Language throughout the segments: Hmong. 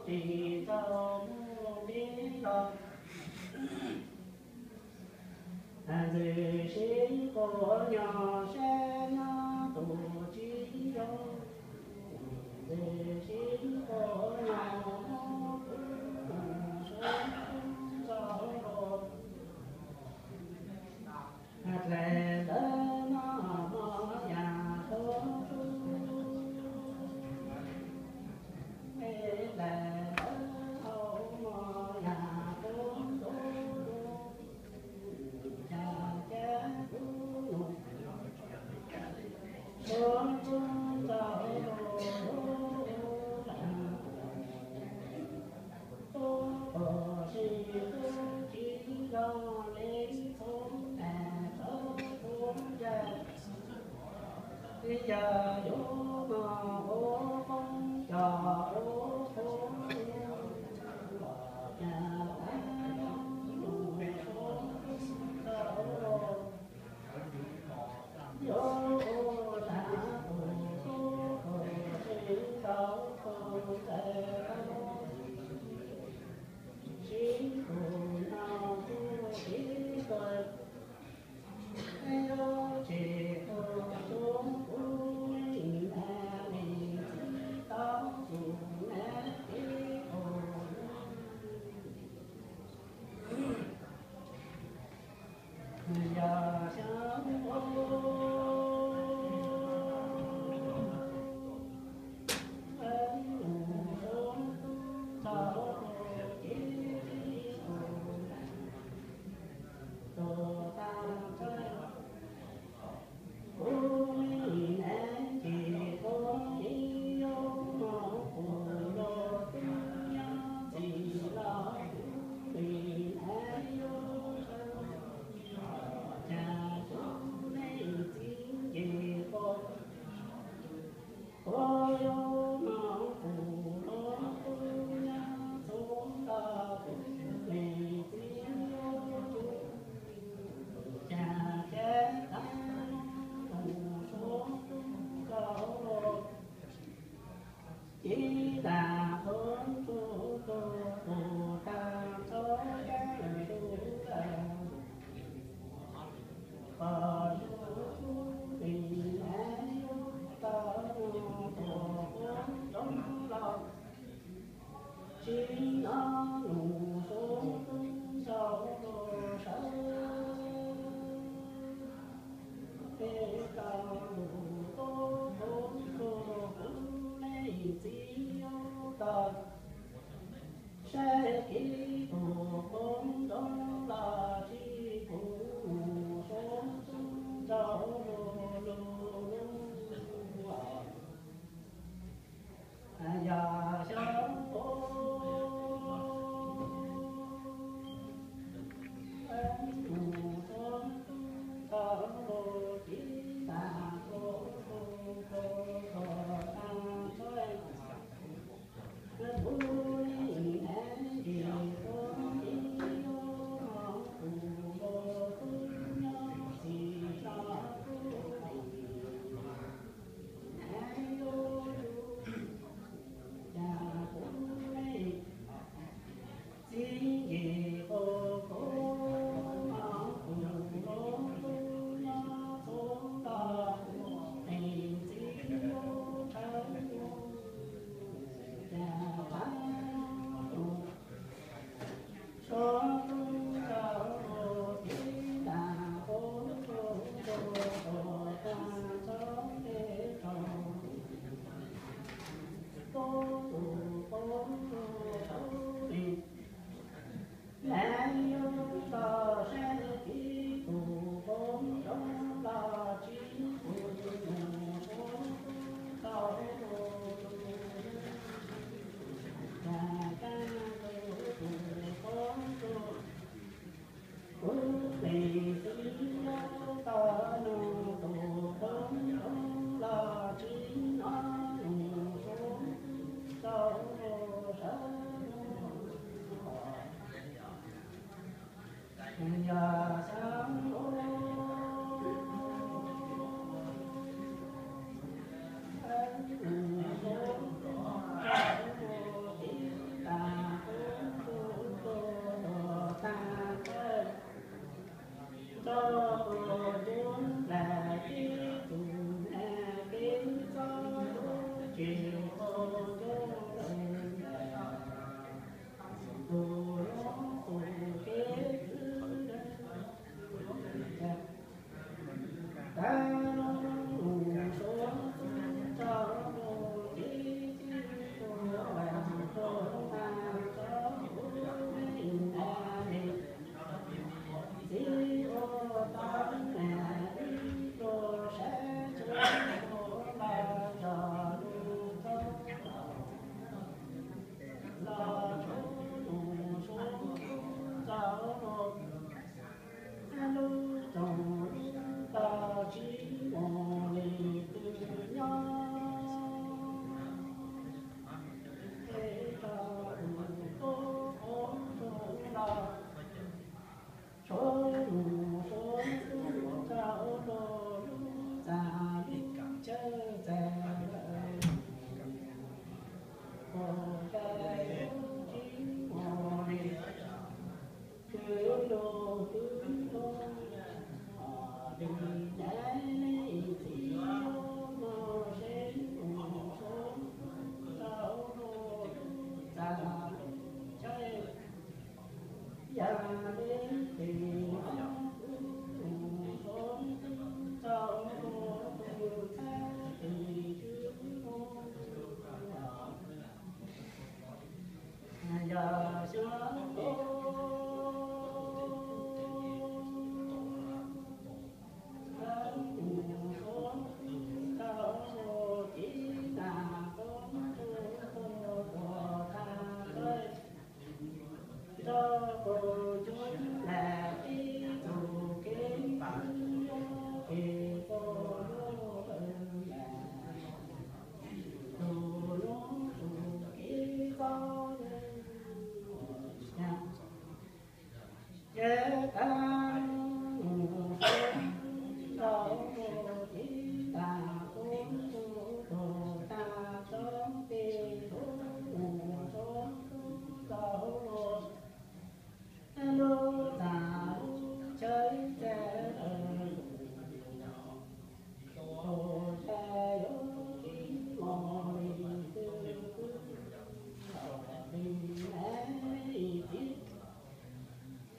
Tsis txaus mus pib los, ntxwg sib quas nyob sab nyob tus tsis zoo, ntxwg sib quas nyob mus pib los, sab tub txaus los. Dlej lawv noj mov yam qhuav qhuav, dlej lawv haus mov yam qhuav qhuav, cas cas kuv nus suav tub txaus los. Tub pom seb tub tsis zoo li txhua ntawm txhua txhua yam, li yam yuav mov ua qoob cov ua qoob, cas tas nus suav tub txaus los. Yuav ua dab tus tub tus tsis tau tus ntxawm, sib tus no tus tib tuag, yuav tsis tus tub kuv me na li txij tau tus na tib tus. Yog xyoo ub, nus suav tub txaus los ces tib tus, tus tag txawj. Kuv me na ces kuv ib yuav mov kuv los kuv nyob txim los kuv me na yuav sawv, cas kuv me txiv nce pom. Kuv yuav mov kuv los kuv nyob txim los kuv me txiv yuav yug, cas cas tas nus suav tub txaus los. Ces tas qhov ntsuj tus tus tag txhob dab tus lawm, pom yus tub li na yuav tau mus tus qub roob los. Tsis hnov nus suav tub txaus los sawv, peb tau lus tub tub tug kuv me txiv yuav tau. Saib kiv tus qub roob los tsis pum nus suav tub txaus los lus. Yog xyoo ub, nus suav tub txaus los tib tas kuv tus tus tus tag txhob, kuv li na ces kuv ib yuav mov kuv los kuv nyob txim los kuv na yuav yug, cas kuv me txiv nce pom kuv mov kuv los kuv nyob txim los kuv me txiv yuav tau yug, cas tas nus suav tub txaus los tib tas kuv tus tus tus tag txhob dab tug, tub tus qub tub li na yuav tau saib kiv tus qub roob los tsis pum nus suav tub txaus los lus. Cas cas tus tus qub tug, kuv me txiv yuav tau nus tus qub roob los tsis hnov nus suav tub txaus los sawv. Yog xyoo ub, nus suav tub txaus los tib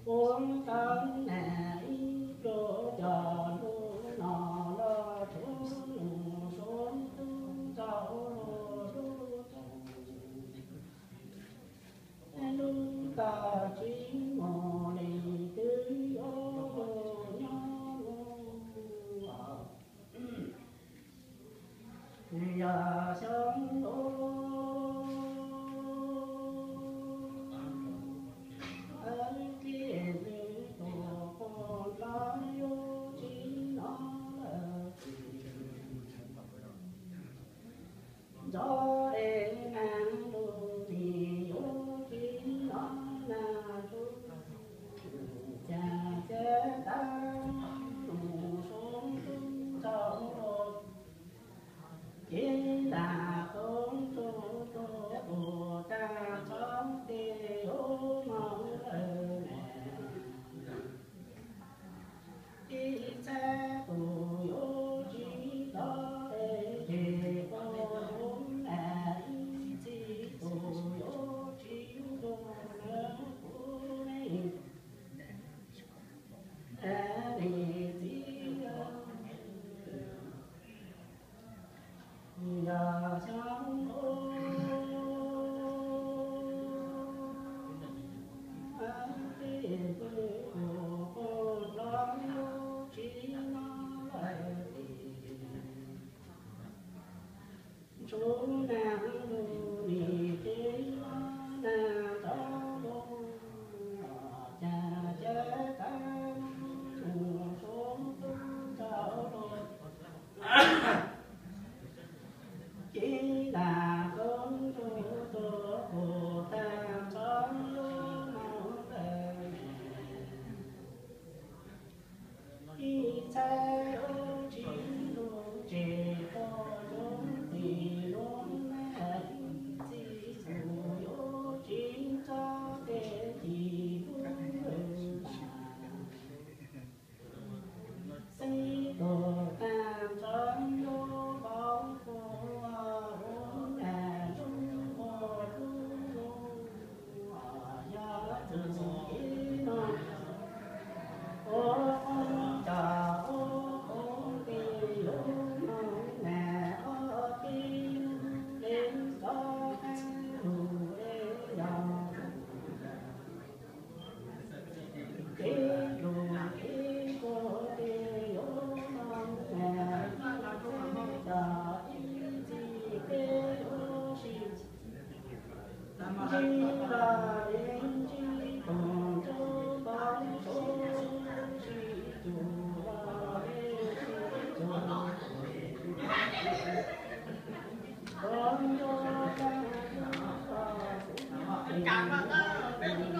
Ua tau na ib pluag cov hlub no los tshuav nus suav tub txaus hlub thaum lub tag tsis mus li twb yuav nyob mus. Yog xyoo ub, tij lwm tus puag nrov yuav tsis hnov lawm. Ntxov es nag lus nim yuav tsis hnov nag lus, cas ces tab nus suav tub txaus hlub. Ces ntas qoob tsuag tuag tus tag txhob tej ub moog lawm. Ib txhais tus yuav tsis tau es ces puag tus na, ib txhais tus yuav tsis tau na, kuv ne na, ne txiv. Yog xyoo ub, tij lwm tus puag nrov yuav tsis hnov lawm. Ntsuav nag lus nim tsis hnov nag rov los, cas ces tab nus suav tub txaus hlub. Ces ntas qoob tsuag tuag tus tag txhob yuav moog lawm. Ib txhais yuav tsis lug tseg puag tus tim lub na, ib txhais tus yuav tsis txhob tej tim lub lawm. Txij tus tag txhob yuav paub puag tus na, lub puag lub lub yog tus ib no. Ua qoob cov ua qoob peb yuav moog na, ob peb lub le txhob hab lug es yog peb lug peb puag peb yuav moog na, ib txhais cov ib txhais peb yuav sib ntsib los le ntsib, tus ntsuj pov ntsuj sib tug los le sib tug. Ua ntsuag tag ua xwb,